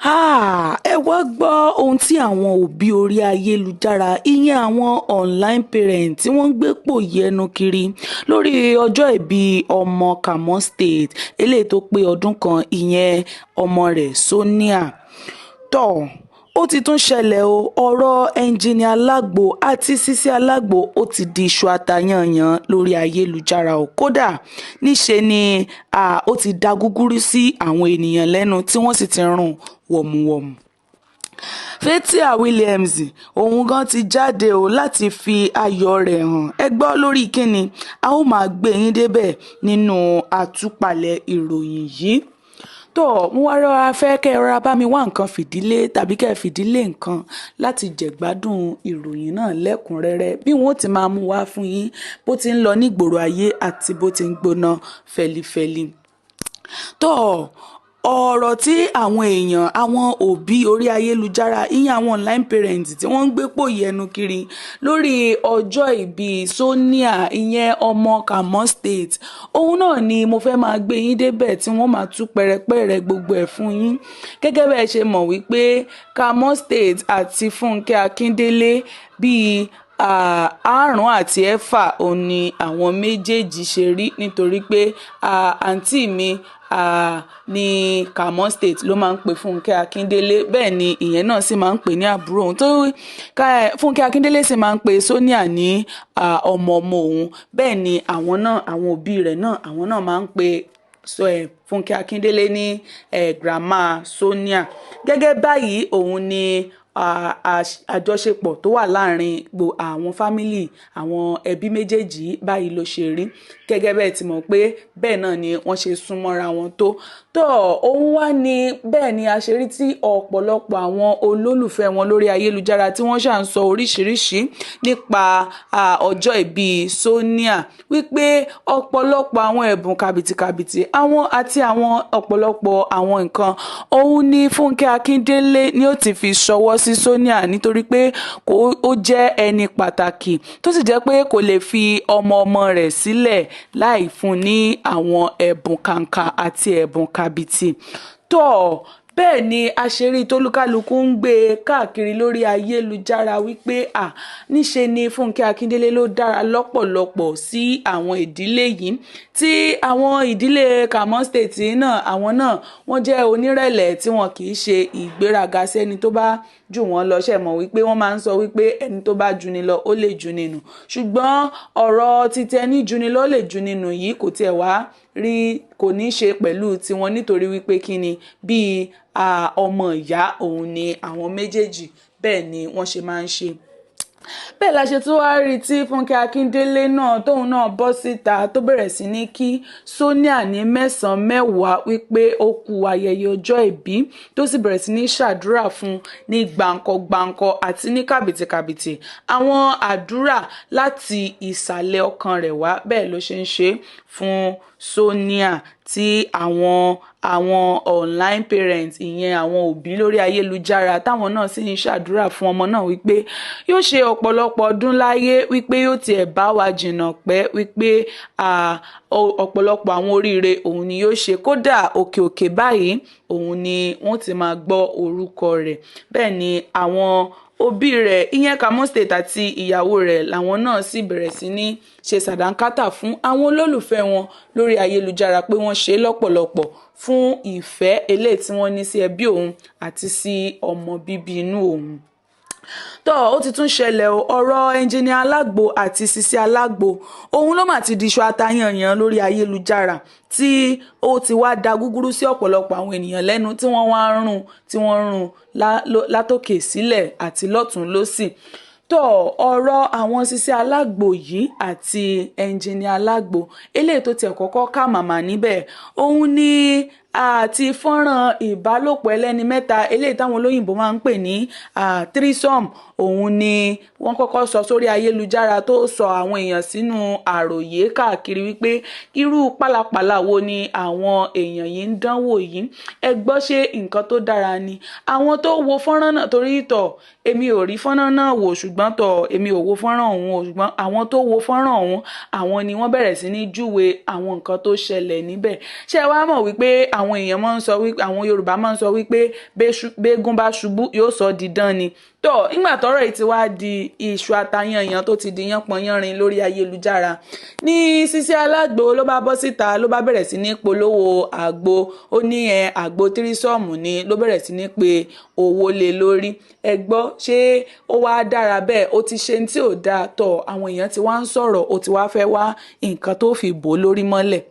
Ẹ wá gbọ́ ohun tí àwọn òbí orí ayélujára, ìyẹn àwọn online parents, tí wọ́n ń gbé pòyì ẹnu kiri lórí ọjọ́ ìbí ọmọ Kamo State eléyìí tó pé ọdún kan, ìyẹn ọmọ rẹ̀ Sonia. Tó ó ti tún ṣẹlẹ̀ o, ọ̀rọ̀ Engineer Alágbo àti Sisi Alágbo, ó ti di iṣu atayanyan lórí ayélujára o. Kódà níṣe ni ó ti da gúgúrú sí àwọn ènìyàn lẹ́nu, tí wọ́n sì ti rún wọ̀mùwọ̀mù. Fathia Williams, òun gan ti jáde o láti fi ayọ̀ rẹ̀ hàn. Ẹ gbọ́, lórí kíni? A ó máa gbé yín débẹ̀ nínú àtúpalẹ̀ ìròyìn yìí. Tó mo wá rọra fẹ́ kẹ́ ẹ rọra bá mi wá nǹkan fìdílé tàbí kẹ́ ẹ fìdílé nǹkan láti jẹ̀gbádùn ìròyìn náà lẹ́kùnrẹ́rẹ́, bí wọ́n ó ti máa mú wá fún yín, bó ti ń lọ nígboro ayé àti bó ti ń gbóná fẹlifẹli. Tó ọ̀rọ̀ tí àwọn èèyàn, àwọn òbí orí ayélujára, ìyẹn àwọn online parents, tí wọ́n ń gbé pòyì ẹnu kiri lórí ọjọ́ ìbí Sonia, ìyẹn ọmọ Kamo State, òun náà ni mo fẹ́ máa gbé yín débẹ̀, tí wọ́n máa tú pẹrẹpẹrẹ gbogbo ẹ̀ fún yín. Gẹ́gẹ́ bẹ́ẹ̀ ṣe mọ̀ wípé Kamo State àti Fúnkẹ́ Akíndélé, bíi àrùn àti ẹ̀fà òun ni àwọn méjèèjì ṣe rí, nítorí pé àǹtí mi ní Kamo State ló máa ń pe Fúnkẹ́ Akíndélé. Bẹ́ẹ̀ ni ìyẹn náà sì máa ń pè ní àbúrò òun, tó Fúnkẹ́ Akíndélé sì máa ń pe Sonia ní ọmọ ọmọ òun. Bẹ́ẹ̀ ni àwọn náà, àwọn òbí rẹ̀ náà, àwọn náà máa ń pe Fúnkẹ́ Akíndélé ní grandma Sonia. Gẹ́gẹ́ báyìí òun ni àjọṣepọ̀ tó wà láàrin àwọn family, àwọn ẹbí méjèèjì, báyìí ló ṣe rí. Gẹ́gẹ́ bẹ́ẹ̀ ti mọ̀ pé bẹ́ẹ̀ náà ni wọ́n ṣe súnmọ́ra wọn tó. Tó òun wá ní bẹ́ẹ̀ ni a ṣe rí tí ọ̀pọ̀lọpọ̀ àwọn olólùfẹ́ wọn lórí ayélujára tí wọ́n ṣà ń sọ oríṣiríṣi nípa ọjọ́ ìbí Sonia, wípé ọ̀pọ̀lọpọ̀ àwọn ẹ̀bùn kàbìtìkàbìtì àwọn àti àwọn ọ̀pọ̀lọpọ̀ àwọn nǹkan òun ni Fúnkẹ́ Akíndélé ni ó ti fi ṣọwọ́ sí Sonia, nítorí pé ó jẹ́ ẹni pàtàkì, tó sì jẹ́ pé kò lè fi ọmọ ọmọ rẹ̀ sílẹ̀ láì fún ní àwọn ẹ̀bùn kàǹkà àti ẹ̀bùn kàbìtì. Tó bẹ́ẹ̀ ni àṣírí tólúkálukú ń gbé e káàkiri lórí ayélujára wípé à níṣe ni Fúnkẹ́ Akíndélé ló dára lọ́pọ̀lọpọ̀ sí àwọn ìdílé yìí, tí àwọn ìdílé Kamo State náà, àwọn náà wọ́n jẹ́ onírẹ̀lẹ̀, tí wọn kì í ṣe ìgbéraga sẹ́ni tó bá jù wọ́n lọ. Ṣe mọ̀ wípé wọ́n máa ń sọ wípé ẹni tó bá juni lọ, ó lè juni nù? Ṣùgbọ́n ọ̀rọ̀ títẹ ní juni lọ lè juni nù yìí kò tiẹ̀ wá rí, kò ní ṣe pẹ̀lú tiwọn, nítorí wípé kíni, bíi ọmọ ìyá òun ni àwọn méjèèjì. Bẹ́ẹ̀ ni wọ́n ṣe máa ń ṣe. Bẹ́ẹ̀ la ṣe tún wá rí tí Fúnkẹ́ Akíndélé náà, tóun náà bọ́ síta, tó bẹ̀rẹ̀ sí ní kí Sonia ní mẹ́sàn-án mẹ́wàá wípé ó kú ayẹyẹ ọjọ́ ìbí, tó sì bẹ̀rẹ̀ sí ní ṣàdúrà fún ní gbàǹkọ-gbàǹkọ àti ní kàbìtìkàbìtì, àwọn àdúrà láti ìsàlẹ̀ ọkàn rẹ̀ wá. Bẹ́ẹ̀ ló ṣe ń ṣe fún Sonia, tí àwọn online parents, ìyẹn àwọn òbí lórí ayélujára, táwọn náà sì ń ṣàdúrà fún ọmọ náà wípé yóò ṣe ọ̀pọ̀lọpọ̀ ọdún láyé, wípé yóò tiẹ̀ bá wa jìnnà pẹ́, wípé ọ̀pọ̀lọpọ̀ àwọn oríire òun ni yóò ṣe, kódà òkè òkè báyìí òun ni wọ́n ti máa gbọ́ orúkọ rẹ̀. Bẹ́ẹ̀ ni àwọn òbí rẹ̀, ìyẹn Kamo State àti ìyàwó rẹ̀, làwọn náà sì bẹ̀rẹ̀ sí ní ṣe sàdánkátà fún àwọn olólùfẹ́ wọn lórí ayélujára pé wọ́n ṣe lọ́pọ̀lọpọ̀ fún ìfẹ́ eléyìí tí wọ́n ní sí ẹbí òun àti sí ọmọ bíbí inú òun. Tó ó ti tún ṣẹlẹ̀ o, ọ̀rọ̀ Engineer Alágbo àti Sisi Alágbo, òun ló mà ti di iṣu atayanyan lórí ayélujára, tí ó ti wá da gúgúrú sí ọ̀pọ̀lọpọ̀ àwọn ènìyàn lẹ́nu, tí wọ́n wá ń rún, tí wọ́n ń rún látòkè sílẹ̀ àti lọ́tùn lósì. Tó ọ̀rọ̀ àwọn Sisi Alágbo yìí àti Engineer Alágbo, eléyìí tó tiẹ̀ kọ́kọ́ kà màmá níbẹ̀, òun ni àti fọ́nrán ìbálòpọ̀ ẹlẹ́ni mẹ́ta eléyìí táwọn olóyìnbó máa ń pè ní threesome. Òun ni wọ́n kọ́kọ́ sọ sórí ayélujára, tó sọ àwọn èèyàn sínú àròyé káàkiri wípé irú pálapàla wo ni àwọn èèyàn yìí ń dánwò yìí? Ẹ gbọ́, ṣé nǹkan tó dára ni? Àwọn tó wo fọ́nrán náà, torí tọ̀ èmi ò rí fọ́nrán náà wò, ṣùgbọ́n tọ̀ èmi ò wo fọ́nrán ọ̀hún o, ṣùgbọ́n àwọn tó wo fọ́nrán ọ̀hún, àwọn ni wọ́n bẹ̀rẹ̀ sí ní júwe àwọn nǹkan tó ṣẹlẹ̀ níbẹ̀. Ṣé ẹ wá mọ̀ wípé àwọn èèyàn máa ń sọ wípé, àwọn Yorùbá máa ń sọ wípé béégún bá ṣubú, yóò sọ dídán ni. Tó nígbà tọ́rọ̀ yìí ti wá di iṣu atayanyan, tó ti di yánpọnyánrin lórí ayélujára, ní Sisi Alágbo ló bá bọ́ síta, ló bá bẹ̀rẹ̀ sí ní polówó àgbo. Ó ní ẹ àgbo threesome ni, ló bẹ̀rẹ̀ sí ní pe owó lé lórí. Ẹ gbọ́, ṣé ó wá dára bẹ́ẹ̀? Ó ti ṣe tí ò dáa tọ̀, àwọn èèyàn ti wá ń sọ̀rọ̀, ó ti wá fẹ́ wá nǹkan tó fi bò lórí mọ́lẹ̀.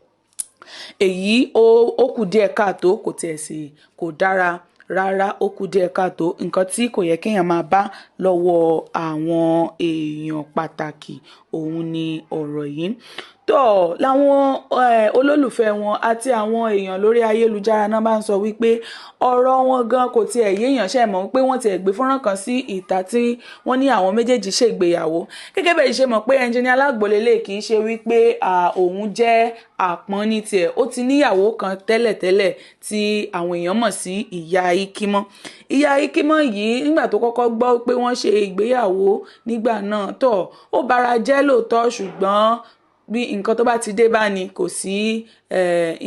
Èyí ó kù díẹ̀ káàtó, kò tiẹ̀ sí, kò dára rárá, ó kù díẹ̀ káàtó. Nǹkan tí kò yẹ kéèyàn máa bá lọ́wọ́ àwọn èèyàn pàtàkì òun ni ọ̀rọ̀ yìí. Tó láwọn olólùfẹ́ wọn àti àwọn èèyàn lórí ayélujára náà bá ń sọ wípé ọ̀rọ̀ wọn gan kò tiẹ̀ yéèyàn ṣe mọ̀ pé wọ́n tiẹ̀ gbé fọ́nrán kan sí ìta tí wọ́n ní àwọn méjèèjì ṣègbéyàwó. Gẹ́gẹ́ bẹ́ẹ̀ ṣe mọ̀ pé Engineer Alágbo lélẹ̀, kì í ṣe wípé òun jẹ́ àpọ́n ní tiẹ̀. Ó ti níyàwó kan tẹ́lẹ̀tẹ́lẹ̀ tí àwọn èèyàn mọ̀ sí Ìyá Ikímọ́. Ìyá Ikímọ́ yìí, nígbà tó kọ́kọ́ gbọ́ pé wọ́n ṣe ìgbéyàwó nígbà náà, tó ó bara jẹ́ lóòótọ́, ṣùgbọ́n bí nǹkan tó bá ti dé bá ní, kò sí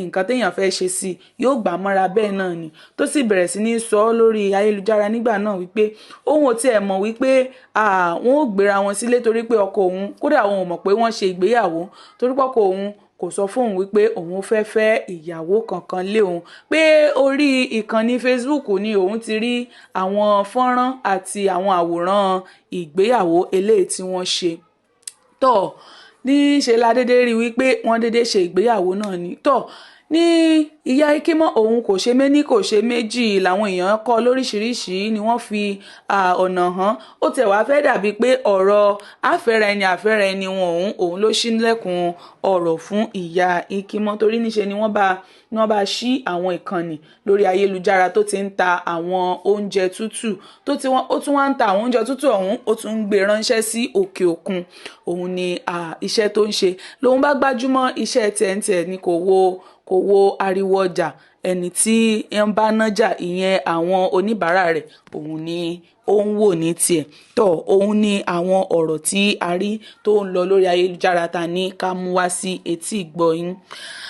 nǹkan téèyàn fẹ́ ṣe sí, yóò gbà mọ́ra bẹ́ẹ̀ náà ni. Tó sì bẹ̀rẹ̀ sí ní sọ ọ́ lórí ayélujára nígbà náà wípé òun ò tiẹ̀ mọ̀ wípé wọ́n ò gbéra wọn sílé, torí pé ọkọ òun, kódà òun ò mọ̀ pé wọ́n ṣe ìgbéyàwó, torí pé ọkọ òun kò sọ fóun wípé òun fẹ́ fẹ́ ìyàwó kankan lé òun, pé orí ìkànnì Facebook ni òun ti rí àwọn fọ́nrán àti àwọn àwòrán ìgbéyàwó eléyìí tí wọ́n ṣe. Tọ́ ní ṣe la dédé rí wípé wọ́n dédé ṣe ìgbéyàwó náà ni. Tọ́ ní Ìyá Ikímọ́, òun kò ṣe méní, kò ṣe méjì, làwọn èèyàn kọ́ lóríṣìíríṣìí ni wọ́n fi ọ̀nà hàn. Ó tẹ̀ wá fẹ́ dàbí pé ọ̀rọ̀ àfẹ́ra ẹni àfẹ́ra ẹni wọn, òun ló ṣílẹ̀kùn ọ̀rọ̀ fún Ìyá Ikímọ́, torí níṣe ni wọ́n bá ṣí àwọn ìkànnì lórí ayélujára tó ti ń ta àwọn oúnjẹ tútù, tó ti wọ́n ó tún wá ń ta àwọn oúnjẹ tútù ọ̀hún, ó tún ń gbé ránṣẹ́ sí òkè òkun. Òun ni iṣẹ́ tó ń ṣe lòun bá gbájúmọ́ iṣẹ́ tiẹ̀ǹtiẹ̀ ni, kò wo ariwo ọjà ẹni tí ń bá nájà, ìyẹn àwọn oníbàárà rẹ̀, òun ni ó ń wò ní tiẹ̀. Tó òun ni àwọn ọ̀rọ̀ tí a rí tó ń lọ lórí ayélujára ta ní ká mú wá sí etí ìgbọ́ yín.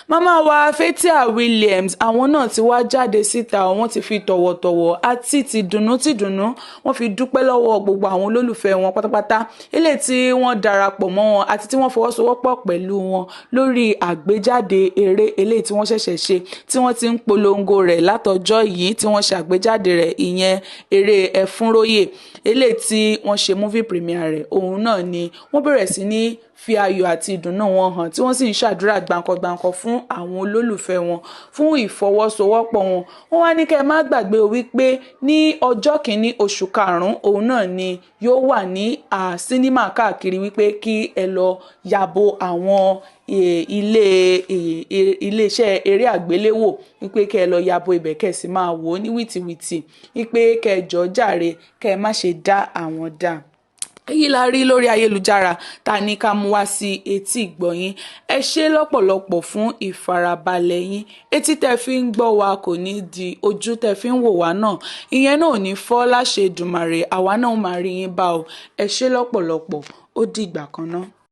Màmá wa Fathia Williams, àwọn náà ti wá jáde síta. Wọ́n ti fi tọ̀wọ̀tọ̀wọ̀ àti tìdùnnú tìdùnnú, wọ́n fi dúpẹ́ lọ́wọ́ gbogbo àwọn olólùfẹ́ wọn pátápátá, eléyìí tí wọ́n darapọ̀ mọ́ wọn àti tí wọ́n fọwọ́sowọ́pọ̀ pẹ̀lú wọn lórí àgbéjáde eré eléyìí tí wọ́n ṣẹ̀ṣẹ̀ ṣe, tí wọ́n ti ń polongo rẹ̀ látọjọ́ yìí tí wọ́n ṣe àgbéjáde rẹ̀, ìyẹn eré Ẹfúnróyè eléyìí tí wọ́n ṣe movie premiere rẹ̀. Òun náà ni wọ́n bẹ̀rẹ̀ sí ní fi ayọ̀ àti ìdùnnú wọn hàn, tí wọ́n sì ń ṣàdúrà gbàǹkangbàǹkan fún àwọn olólùfẹ́ wọn fún ìfọwọ́sowọ́pọ̀ wọn. Wọ́n wá ní kẹ́ ẹ má gbàgbé wípé ní ọjọ́ 1 oṣù 5, òun náà ni yóò wà ní sinimá káàkiri, wípé kí ẹ lọ yàbò àwọn iléeṣẹ́ eré àgbéléwò, wípé kẹ́ ẹ lọ yàbò ibẹ̀, kẹ́ ẹ sì máa wò ó ní wìtìwìtì, wípé kẹ́ ẹ jọ̀ọ́ jàre, kẹ́ ẹ má ṣe dá àwọn dá. Èyí la rí lórí ayélujára tá a ní ká mú wá sí etí ìgbọ̀yín. Ẹ ṣé lọ́pọ̀lọpọ̀ fún ìfarabalẹ̀ yín. Etí tẹ́ fi ń gbọ́ wa kò ní di, ojú tẹ́ fi ń wò wá náà, ìyẹn náà ò ní fọ́ láṣẹ Èdùmàrè. Àwa náà máa rí yín bá o. Ẹ ṣé lọ́pọ̀lọpọ̀, ó dìgbà kan náà.